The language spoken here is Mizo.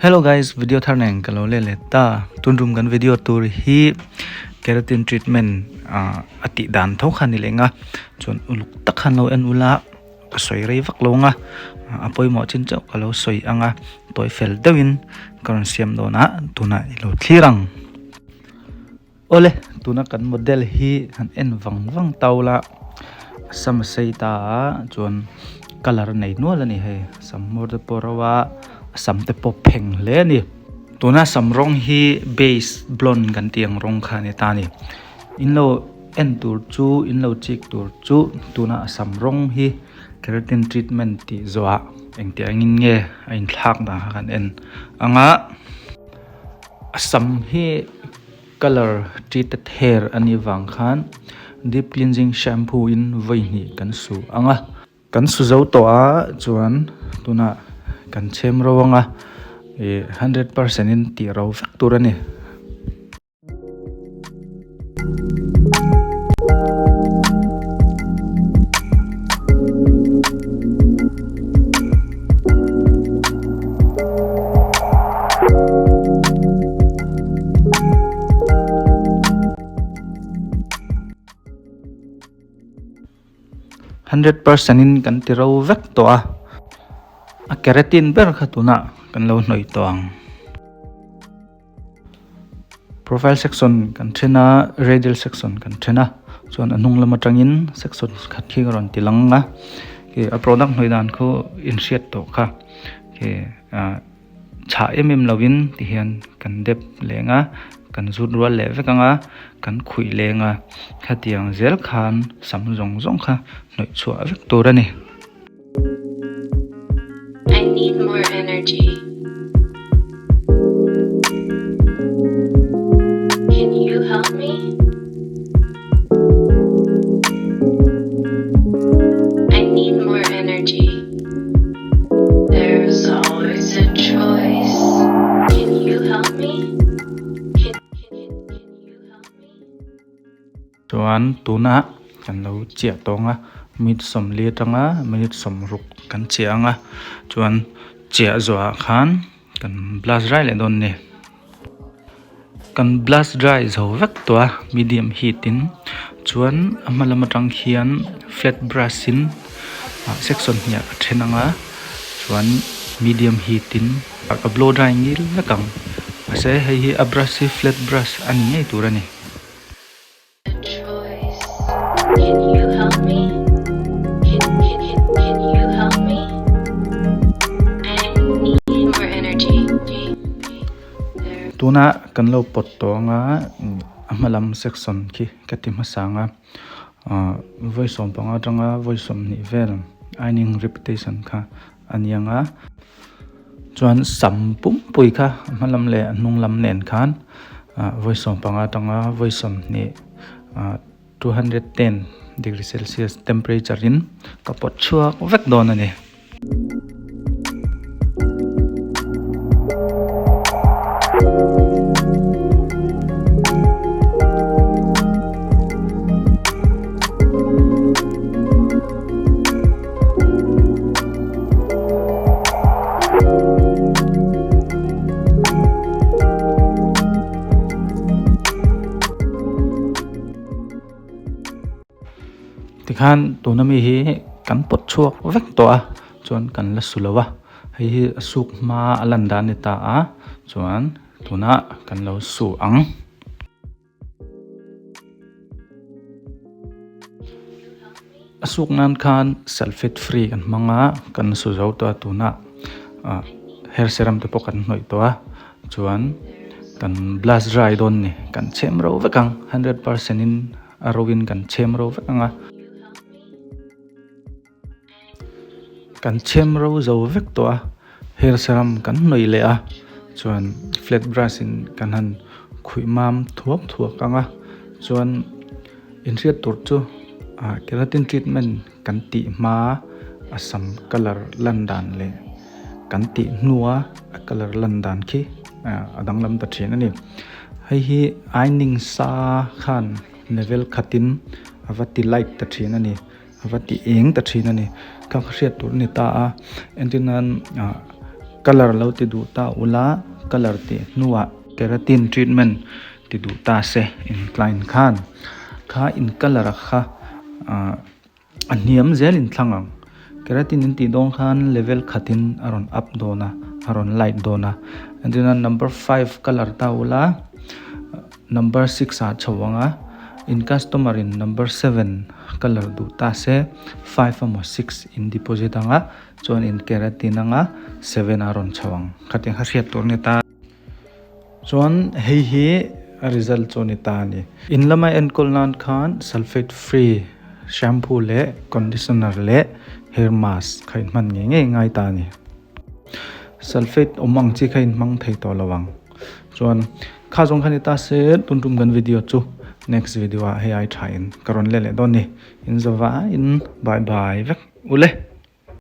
Hello guys, video thar nen ka lo let leh ta. Tun tum kan video tur hi keratin treatment a tih dan tho kha ni leh nga. Chuan uluk tak khan lo en ula ka sawi rei vak lo nga. A pawimawh chin chauh ka lo sawi ang a, tawi fel deuhin ka rawn siam dawn a, tunah i lo thlir ang. Awle, tuna kan model hi han en vang vang tau la, a sam a sei ta a, chuan colour a nei nual a ni hei, sam hmawr te pawh ro a, a sam te pawh pheng hle a ni. Tuna sam rawng hi base blonde kan tih ang rawng kha a ni ta a ni. In lo en tur chu, in lo chik tur chu tuna a sam rawng hi keratin treatment tih zawhah engtiang angin nge a inthlak dan kha kan en ang a. A sam hi colour treated hair a nih vang khan deep cleansing shampoo in vawi hnih kan su ang a. Kan su zo tawh a chuan tunah kan chhem ro ang a ih 100% in tih ro vek tur a ni. 100% in kan ti ro vek tawh a, a keratin ber kha tunah kan lo hnawih tawh ang. Profile section kan then a, radial section kan then a, chuan a hnung lam atangin section khat khi ka rawn ti lang a, khi a product hnawih dan khu inhriat tawh kha khi ah chhah em em lovin ti hian kan dep leng a, kan zut rual leh vek ang a, kan khuih leng a, khatiang zel khan sam zawng zawng kha hnawih chhuah vek tur a ni. I need more energy. Can you help me? I need more energy. There's always a choice. Can you help me? Can, can, can you help me? Chuan tuna kan lo chiah tawng a minute 40 atanga minute 60 kan chiah ang a chuan chiah zawhah khan kan blast dry leh dawn a ni kan blast dry zo vek tawh a medium heat in chuan a hma lam atang khian flat brush in ah section hnih ah ka then ang a chuan medium heat in ka blow dry ngil vek ang mahse hei hi a brush hi flat brush a ni ngei tur a ni. Tuna kan lo pawt tawh anga a hma lam section khi ka ti hmasa ang a ah vawi 15 atanga vawi 20 vel ironing repetition kha a ni ang a chuan sam pumpui kha a hma lam leh a hnung lam nen khan ah vawi 15 atanga vawi 20 ah 210 degree celsius temperature in ka pawt chhuak vek dawn a ni. Tikhan tuna mi hi kan pawt chhuak vek tawh a chuan kan la su lo a hei hi a suk hma a lan dan a ni ta a chuan tunah kan lo su ang. A suk nan khan sulphate free kan hmang a kan su zo tawh a tunah ah hair serum te pawh kan hnawih tawh a chuan kan blast dry dawn a ni kan chhem ro vek ang 100% in a ro in kan chhem ro vek ang a. Kan chhem ro zo vek tawh a hair serum kan hnawih leh a chuan flat brush in kan han khuih mam thuak thuak ang a chuan inhriat tur chu ah keratin treatment kan tih hma a sam colour lan dan leh kan tih hnua a colour lan dan khi a danglam ta thin a ni hei hi ironing sa khan level khatin a va ti light ta thin a ni. A va ti eng ta thin a ni. Kha ka hriat tur a ni ta a. Entir nan ah Colour lo ti duh ta ula colour tih hnuah keratin treatment ti duh ta se in client khan kha in colour a kha ah a hniam zel in thlang ang. Keratin in tih dawn khan level khatin a rawn up dawn a a rawn light dawn a entirna number five colour ta ula number six ah chho ang a in customer in number seven colour duh ta se five emaw six in deposit ang a. Chuan in keratin anga seven a rawn chho ang khatiang kha hriat tur a ni ta. Chuan hei hi a result chu a ni ta a ni. In lama enkawl nan khan sulphate free shampoo leh conditioner leh hair mask kha in hman ngei ngei ngai ta a ni. Sulphate awm ang chi kha in hmang thei tawh lo ang. Chuan kha zawng kha ni ta se tun tum kan video chu next video ah hei ai tha in ka rawn let leh dawn a ni. In zava in bye bye vek ule.